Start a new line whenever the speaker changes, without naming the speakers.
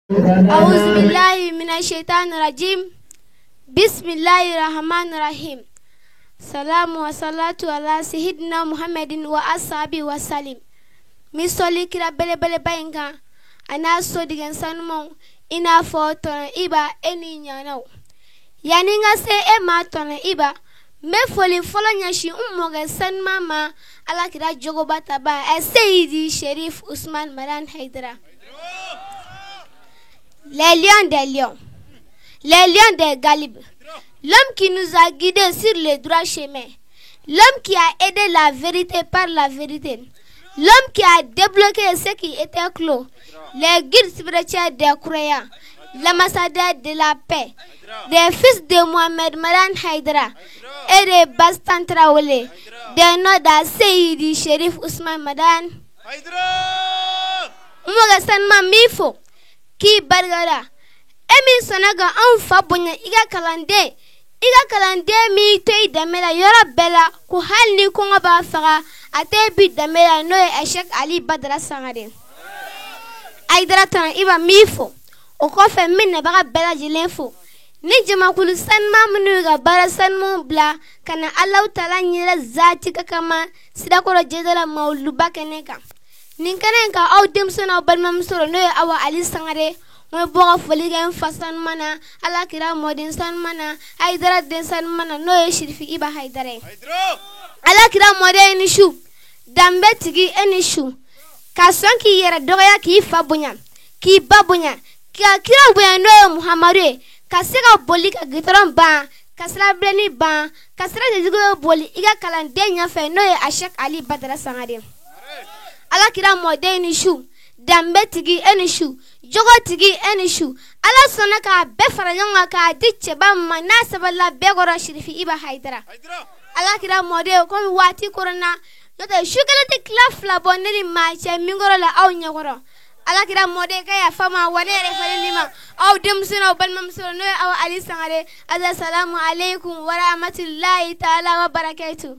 أعوذ بالله من الشيطان الرجيم بسم الله الرحمن الرحيم سلام وصلاة على سيدنا محمد وأصحابه وسلم. N bɛ sɔli kira belebeleba in kan a n'a sodigɛn sanumanw, i n'a fɔ tɔnɔ Iba e ni ɲanaw. Yanni n ka se e ma tɔnɔ Iba, n bɛ foli fɔlɔ ɲɛsin n mɔkɛ sanuman ma, Alakira jogoba taba ɛ Seyidi Sherif Usman Madan Haidara. Les lions des lions, les lions des Galibes, l'homme qui nous a guidés sur le droit chemin, l'homme qui a aidé la vérité par la vérité, l'homme qui a débloqué ce qui était clos, les guides spirituels des croyants, l'ambassadeur de la paix, des fils de Mohamed Madan Haidara et de Bastan Traoré, des noms de Seyidi Sherif Ousmane Madan. N mɔkɛ sanuman, n b'i fo k'i barikada, e min sɔnna ka anw fa bonya, i ka kalanden min to i danbe la yɔrɔ bɛɛ la, ko hali ni kɔngɔ b'a faga, a tɛ bi danbe la, n'o ye Sɛki Ali Badara Sangare Ayidara. Tɔnɔ Iba, n b'i fo. O kɔfɛ, n bɛ nabaga bɛɛ lajɛlen fo ni jamakulu sanuman minnu y'u ka baara sanumanw bila ka na Alahu Taala ɲɛda zaati ka kama Sirakɔrɔ Jɛdala mawuluba kɛnɛ kan. Nin kɛnɛ in kan, aw denmuso n'aw balimamuso n'o ye Awa Ali Sangare, n bɛ bɔ ka foli kɛ n fa sanuman na, Ala kira mɔden sanuman na, Ayidara den sanuman na, n'o ye Sirifi Iba Hayidara ye. Ala kira mɔden, e ni su. Danbe tigi, e ni su. Ka sɔn k'i yɛrɛ dɔgɔya, k'i fa bonya, k'i ba bonya, ka kira bonya, n'o ye Muhamadu ye, ka se ka boli ka gitɔrɔn ban, ka sirabilenni ban, ka sira cɛjugu boli i ka kalanden ɲɛfɛ, n'o ye Asɛki Ali Badara Sangare. Ala kira mɔden ni su. Danbe tigi, e ni su. Jogo tigi, e ni su. Ala sɔnna k'a bɛɛ fara ɲɔgɔn kan k'a di cɛba ma n'a sabalila bɛɛ kɔrɔ, Sirifi Iba Hayidara. Ala kira mɔden, komi waati koronna, n'o tɛ su kelen tɛ tila fila bɔ ne ni maa cɛ min kɔrɔ la aw ɲɛkɔrɔ. Ala kira mɔden ka yafa ma wa ne yɛrɛ falen ma, aw denmuso n'aw balimamuso, n'o ye aw Ali Sangare. Asalamu aleykum warahmatulahi taala wa barakatu.